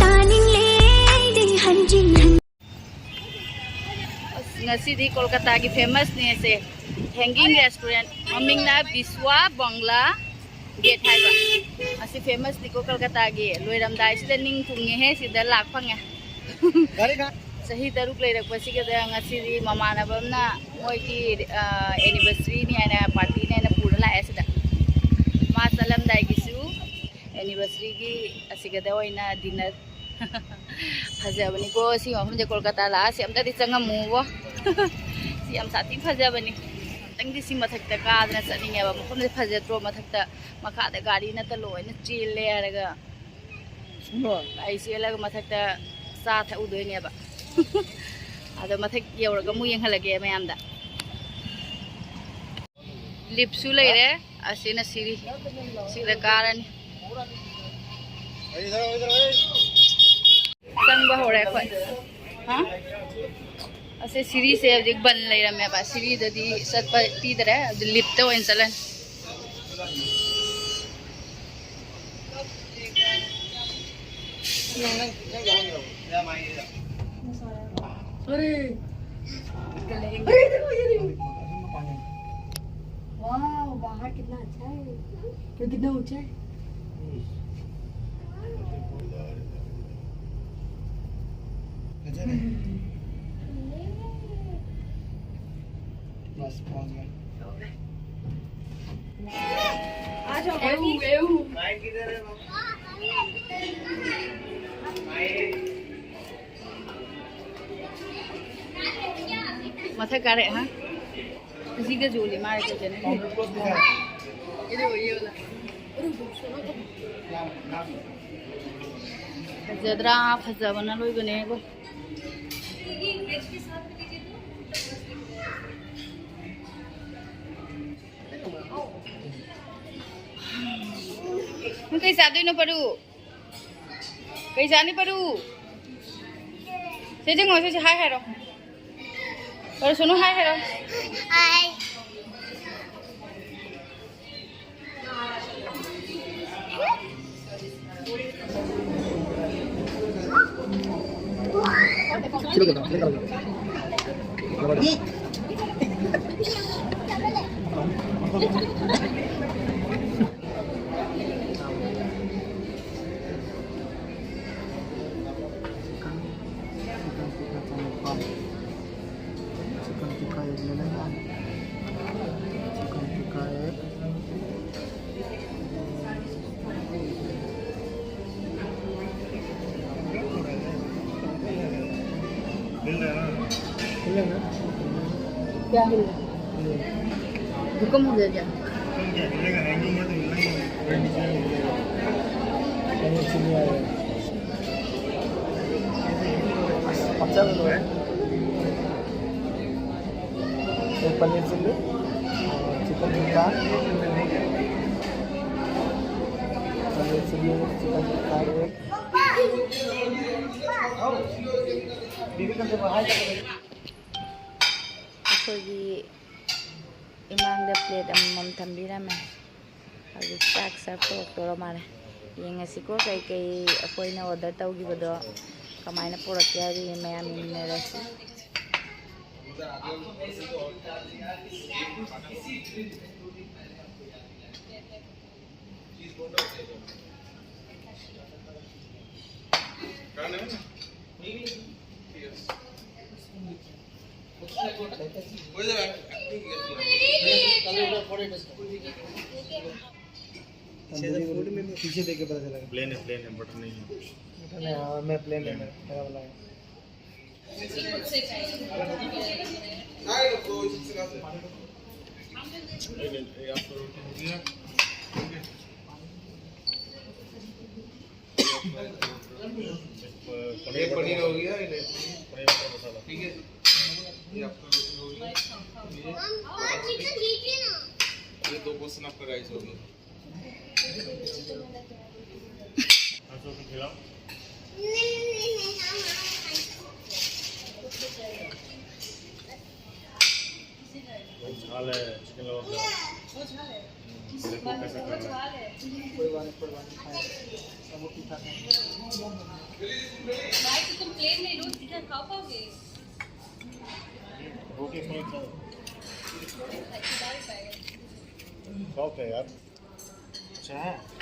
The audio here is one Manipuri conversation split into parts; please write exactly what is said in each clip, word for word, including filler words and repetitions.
ꯇꯥꯅꯤꯡꯂꯦ ꯑꯩꯗꯤ ꯍꯟꯖꯤꯟ ꯍꯟ- ꯑꯁ, ꯉꯁꯤꯗꯤ ꯀꯣꯜꯀꯇꯥꯒꯤ famous ꯅꯦ ꯁꯦ, hanging restaurant, ꯃꯃꯤꯡꯅ ꯕꯤꯁ꯭ꯋꯥ ꯕꯪꯒ꯭ꯂꯥ ꯒꯦꯠ ꯍꯥꯏꯕ꯫ ꯑꯁꯤ famous ꯅꯤꯀꯣ ꯀꯜꯀꯇꯥꯒꯤ꯫ ꯂꯣꯏꯔꯝꯗꯥꯏꯁꯤꯗ ꯅꯤꯡ ꯊꯨꯡꯉꯦꯍꯦ, ꯁꯤꯗ ꯂꯥꯛ ꯐꯪꯉꯦ꯫ ꯆꯍꯤ ꯇꯔꯨꯛ ꯂꯩꯔꯛꯄꯁꯤꯒꯗ ꯉꯁꯤꯗꯤ ꯃꯃꯥꯟꯅꯕ ꯑꯃꯅ ꯃꯣꯏꯒꯤ, ꯑ, anniversary ꯅꯤ ꯍꯥꯏꯅ, party ꯅꯤ ꯍꯥꯏꯅ ꯄꯨꯔ ꯂꯥꯛꯑꯦ ꯁꯤꯗ꯫ ꯃꯥ ꯆꯠꯂꯝꯗꯥꯏꯒꯤꯁꯨ anniversary ꯒꯤ ꯑꯁꯤꯒꯗ ꯑꯣꯏꯅ dinner꯫ ꯐꯖꯕꯅꯤꯀꯣ ꯁꯤ ꯃꯐꯝꯁꯦ, ꯀꯣꯜꯀꯇꯥ ꯂꯥꯛꯑ ꯁꯤ ꯑꯝꯇꯗꯤ ꯆꯪꯉꯝꯃꯨꯕꯣ꯫ ꯁꯤ ꯌꯥꯝ ꯁꯥꯊꯤ ꯐꯖꯕꯅꯤ꯫ ꯑꯝꯇꯪꯗꯤ ꯁꯤ ꯃꯊꯛꯇ ꯀꯥꯗꯅ ꯆꯠꯅꯤꯡꯉꯦꯕ꯫ ꯃꯐꯝꯁꯦ ꯐꯖꯗ꯭ꯔꯣ? ꯃꯊꯛꯇ, ꯃꯈꯥꯗ ꯒꯥꯔꯤ ꯅꯠꯇ ꯂꯣꯏꯅ ꯆꯦꯜꯂꯦ ꯍꯥꯏꯔꯒ꯫ ꯒꯥꯔꯤ ꯆꯦꯜꯂꯒ ꯃꯊꯛꯇ ꯆꯥ ꯊꯛꯎꯗꯣꯏꯅꯦꯕ꯫ ꯑꯗꯣ ꯃꯊꯛ ꯌꯧꯔꯒ ꯑꯃꯨꯛ ꯌꯦꯡꯍꯜꯂꯒꯦ ꯃꯌꯥꯝꯗ꯫ Lift ꯁꯨ ꯂꯩꯔꯦ꯫ ꯑꯁꯤꯅ ꯁꯤꯔꯤ꯫ ꯁꯤꯗ ꯀꯥꯔꯅꯤ꯫ ꯆꯪꯕ ꯍꯧꯔꯦ ꯑꯩꯈꯣꯏ꯫ ꯍꯥ? ꯑꯁꯤ ꯁꯤꯔꯤꯁꯦ ꯍꯧꯖꯤꯛ ꯕꯟ ꯂꯩꯔꯝꯃꯦꯕ꯫ ꯁꯤꯔꯤꯗꯗꯤ ꯆꯠꯄ ꯄꯤꯗꯔꯦ꯫ ꯑꯗꯨ lift ꯇ ꯑꯣꯏꯅ ꯆꯠꯂꯅꯤ꯫ अरे, अरे, देखो, ये देखो। वाह, बाहर कितना अच्छा है। ये कितना ऊंचा है? गजब है। बस, पहुंच गए। आ जाओ, एऊ, एऊ। ꯃꯊꯛ ꯀꯥꯔꯛꯑꯦ, ꯍꯥ? ꯑꯁꯤꯒꯁꯨ ꯎꯠꯂꯤ ꯃꯥꯅ ꯇꯧꯖꯅꯤꯡꯉꯤ꯫ ꯐꯖꯗ꯭ꯔꯥ? ꯐꯖꯕꯅ ꯂꯣꯏꯕꯅꯦꯕꯣ꯫ ꯅꯪ ꯀꯩ ꯆꯥꯗꯣꯏꯅꯣ, ꯄꯔꯨ? ꯀꯩ ꯆꯥꯅꯤ, ꯄꯔꯨ? ꯁꯦ, ꯆꯤꯡꯉꯣ, ꯁꯤꯁꯦ ꯍꯥꯏ ꯍꯥꯏꯔꯣ꯫ ꯄꯔꯨ, ꯁꯣꯅꯨ ꯍꯥꯏ ꯍꯥꯏꯔꯣ꯫ ꯍꯥꯏ꯫ चिकन, चिकन टिक्का चौमिन पाव। चिकन टिक्का एक ले लेंगे। चिकन टिक्का एक। मिल रहा है ना? मिल रहा है ना? क्या मिल रहा है? हुक्म हो गया क्या? पनीर चिल्ली आ रहा है। अच्छा, बोलो है। एक paneer chilli, chicken tikka, paneer chilli, chicken tikka, एक। ꯑꯩꯈꯣꯏꯒꯤ ꯏꯃꯥꯡꯗ ꯄ꯭ꯂꯦꯠ ꯑꯃꯃꯝ ꯊꯝꯕꯤꯔꯝꯃꯦ꯫ ꯍꯧꯖꯤꯛ ꯆꯥꯛ ꯁꯔꯞ ꯇꯧꯔꯛꯇꯣꯔ ꯃꯥꯜꯂꯦ꯫ ꯌꯦꯡꯉꯁꯤꯀꯣ, ꯀꯩꯀꯩ ꯑꯩꯈꯣꯏꯅ ꯑꯣꯔꯗꯔ ꯇꯧꯈꯤꯕꯗꯣ ꯀꯃꯥꯏꯅ ꯄꯨꯔꯛꯀꯦ ꯍꯥꯏꯗꯣ ꯃꯌꯥꯝ ꯌꯦꯡꯃꯤꯟꯅꯔꯁꯤ꯫ पीछे देख के पता चला। प्लेन है, प्लेन है, बटर नहीं है। बटर नहीं, हाँ, मैं प्लेन है, मेरा वाला है। ये पनीर हो गया, ये पनीर बटर मसाला। ठीक है, ये आपका रोटी हो गया। ये दो पोर्शन आपका राइस हो गया। खिलाओ। झाल है चिकन लवर का। वो झाल है। हम्म, देखो कैसा कर रहा है। झाल है। कोई बात नहीं, कोई बात नहीं, खाएं। सब वो तीखा खाएं। भाई, तो तुम प्लेन में रोज चिकन खा पाओगे? रोटी खाओ, खाओ। अच्छी बात है। खाओ क्या यार? अच्छा है।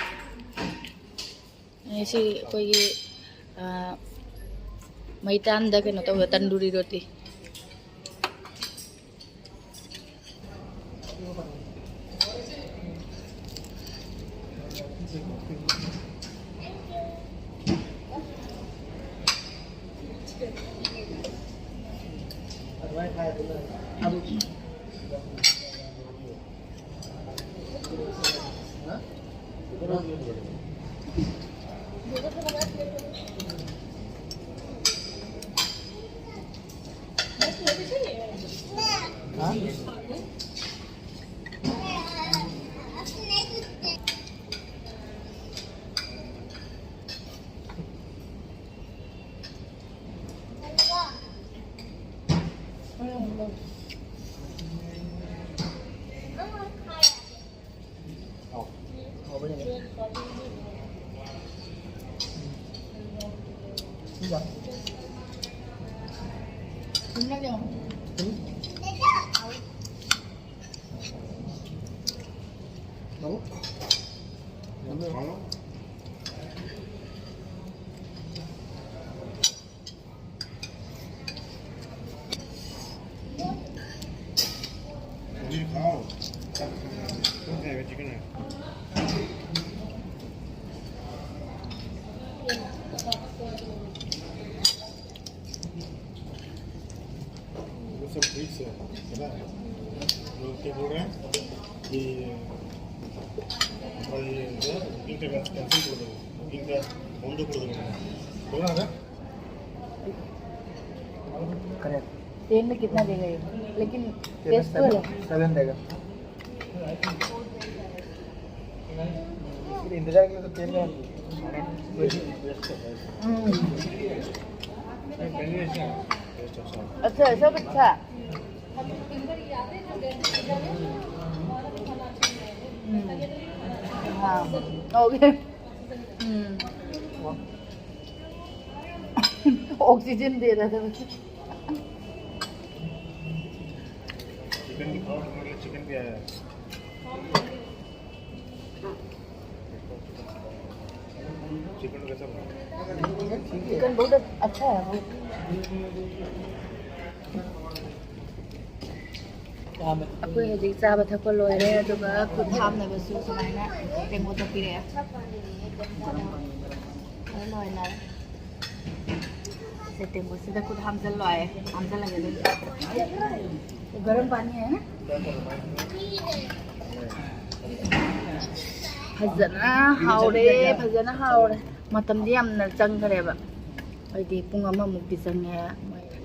ꯉꯁꯤ ꯑꯩꯈꯣꯏꯒꯤ, ꯑ, ꯃꯩꯇꯥꯟꯗ ꯀꯩꯅꯣ ꯇꯧꯕ, ꯇꯟꯗꯨꯔꯤ ꯔꯣꯇꯤ꯫ वो सब ठीक से है ना? लोग क्या बोल रहे हैं कि हमारी जो है, बुकिंग का कैंसिल कर दो, बुकिंग का बंद कर दो, बोल रहा है ना? करेक्ट। तेल में कितना देगा ये? लेकिन ये टेस्ट तो सेवन, है। सेवन देगा। इंतजार के लिए तो तेल में। हम्म। अच्छा है, सब अच्छा है। Okay. ꯎꯝ. Oxygen ꯗꯦ ꯅꯠꯇꯕ꯫ चिकन दिखाओ, हमारे लिए चिकन भी आया है। चिकन कैसा बना? चिकन बहुत अच्छा है वो। ꯑꯩꯈꯣꯏ ꯍꯧꯖꯤꯛ ꯆꯥꯕ ꯊꯛꯄ ꯂꯣꯏꯔꯦ, ꯑꯗꯨꯒ ꯈꯨꯠ ꯍꯥꯝꯅꯕꯁꯨ ꯁꯨꯃꯥꯏꯅ ꯇꯦꯡꯀꯣꯠꯇ ꯄꯤꯔꯛꯑꯦ꯫ ꯂꯣꯏ ꯂꯣꯏꯅꯔꯦ꯫ ꯁꯦ, ꯇꯦꯡꯀꯣꯠꯁꯤꯗ ꯈꯨꯠ ꯍꯥꯝꯖꯜꯂꯣ ꯍꯥꯏꯌꯦ꯫ ꯍꯥꯝꯖꯜꯂꯒꯦ ꯑꯗꯨꯝ꯫ ꯒꯔꯝ ꯄꯥꯅꯤ ꯍꯥꯏꯅ? ꯐꯖꯅ ꯍꯥꯎꯔꯦ, ꯐꯖꯅ ꯍꯥꯎꯔꯦ꯫ ꯃꯇꯝꯗꯤ ꯌꯥꯝꯅ ꯆꯪꯈ꯭ꯔꯦꯕ꯫ ꯑꯩꯗꯤ ꯄꯨꯡ ꯑꯃꯃꯨꯛꯇꯤ ꯆꯪꯉꯦ꯫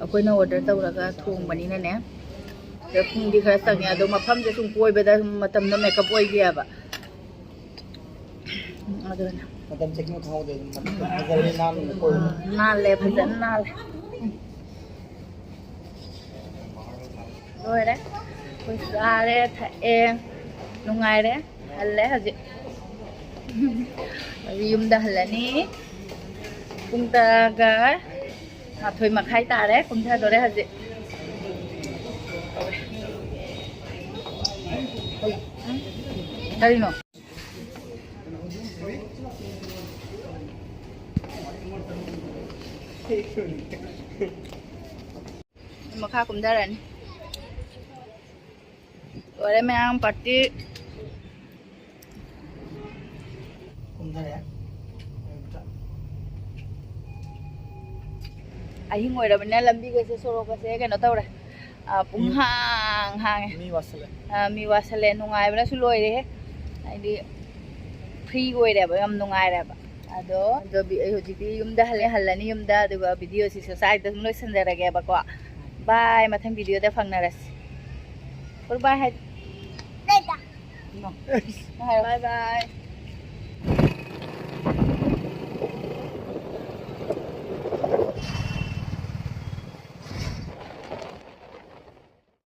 ꯑꯩꯈꯣꯏꯅ ꯑꯣꯔꯗꯔ ꯇꯧꯔꯒ ꯊꯣꯡꯕꯅꯤꯅꯅꯦ꯫ ꯑꯗ ꯄꯨꯡꯗꯤ ꯈꯔ ꯆꯪꯉꯦ꯫ ꯑꯗꯣ ꯃꯐꯝꯁꯦ ꯁꯨꯝ ꯀꯣꯏꯕꯗ ꯁꯨꯝ ꯃꯇꯝꯗꯣ ꯃꯦꯀꯞ ꯑꯣꯏꯈꯤꯑꯕ꯫ ꯑꯗꯨꯅ ꯃꯇꯝ ꯆꯠꯈꯤꯕ ꯈꯪꯍꯧꯗꯦ꯫ ꯑꯗꯨꯝ ꯐꯖꯔꯦ, ꯅꯥꯟꯅ ꯀꯣꯏꯕ꯫ ꯅꯥꯜꯂꯦ, ꯐꯖꯅ ꯅꯥꯜꯂꯦ꯫ ꯂꯣꯏꯔꯦ꯫ ꯑꯩꯈꯣꯏ ꯆꯥꯔꯦ, ꯊꯛꯑꯦ, ꯅꯨꯡꯉꯥꯏꯔꯦ꯫ ꯍꯜꯂꯦ ꯍꯧꯖꯤꯛ꯫ ꯍꯧꯖꯤꯛ ꯌꯨꯝꯗ ꯍꯜꯂꯅꯤ꯫ ꯄꯨꯡ ꯇꯔꯥꯒ ꯃꯥꯊꯣꯏ ꯃꯈꯥꯏ ꯇꯥꯔꯦ꯫ ꯀꯨꯝꯊꯗꯣꯔꯦ ꯍꯧꯖꯤꯛ꯫ ꯀꯔꯤꯅꯣ? ꯃꯈꯥ ꯀꯨꯝꯊꯔꯅꯤ꯫ ꯂꯣꯏꯔꯦ ꯃꯌꯥꯝ ꯄꯥꯔꯇꯤ꯫ ꯀꯨꯝꯊꯔꯦ꯫ ꯑꯍꯤꯡ ꯑꯣꯏꯔꯕꯅꯤꯅ ꯂꯝꯕꯤꯒꯁꯦ, ꯁꯣꯔꯣꯛꯀꯁꯦ ꯀꯩꯅꯣ ꯇꯧꯔꯦ꯫ ꯑ, ꯄꯨꯡꯍꯥꯡ ꯍꯥꯡꯉꯦ꯫ ꯃꯤ ꯋꯥꯁꯜꯂꯦ꯫ ꯑ, ꯃꯤ ꯋꯥꯁꯜꯂꯦ꯫ ꯅꯨꯡꯉꯥꯏꯕꯅꯁꯨ ꯂꯣꯏꯔꯦꯍꯦ꯫ ꯍꯥꯏꯗꯤ ꯐ꯭ꯔꯤ ꯑꯣꯏꯔꯦꯕ, ꯌꯥꯝ ꯅꯨꯡꯉꯥꯏꯔꯦꯕ꯫ ꯑꯗꯣ, ꯑꯗꯣ ꯕꯤ-, ꯑꯩ ꯍꯧꯖꯤꯛꯇꯤ ꯌꯨꯝꯗ ꯍꯜꯂꯦ, ꯍꯜꯂꯅꯤ ꯌꯨꯝꯗ꯫ ꯑꯗꯨꯒ ꯚꯤꯗꯤꯑꯣꯁꯤꯁꯨ ꯁ꯭ꯋꯥꯏꯗ ꯑꯗꯨꯝ ꯂꯣꯏꯁꯤꯟꯖꯔꯒꯦꯕꯀꯣ꯫ ꯕꯥꯏ, ꯃꯊꯪ ꯚꯤꯗꯤꯑꯣꯗ ꯐꯪꯅꯔꯁꯤ꯫ ꯒꯨꯗ ꯕꯥꯏ ꯍꯥꯏ-, ꯕꯥꯏ ꯕꯥꯏ꯫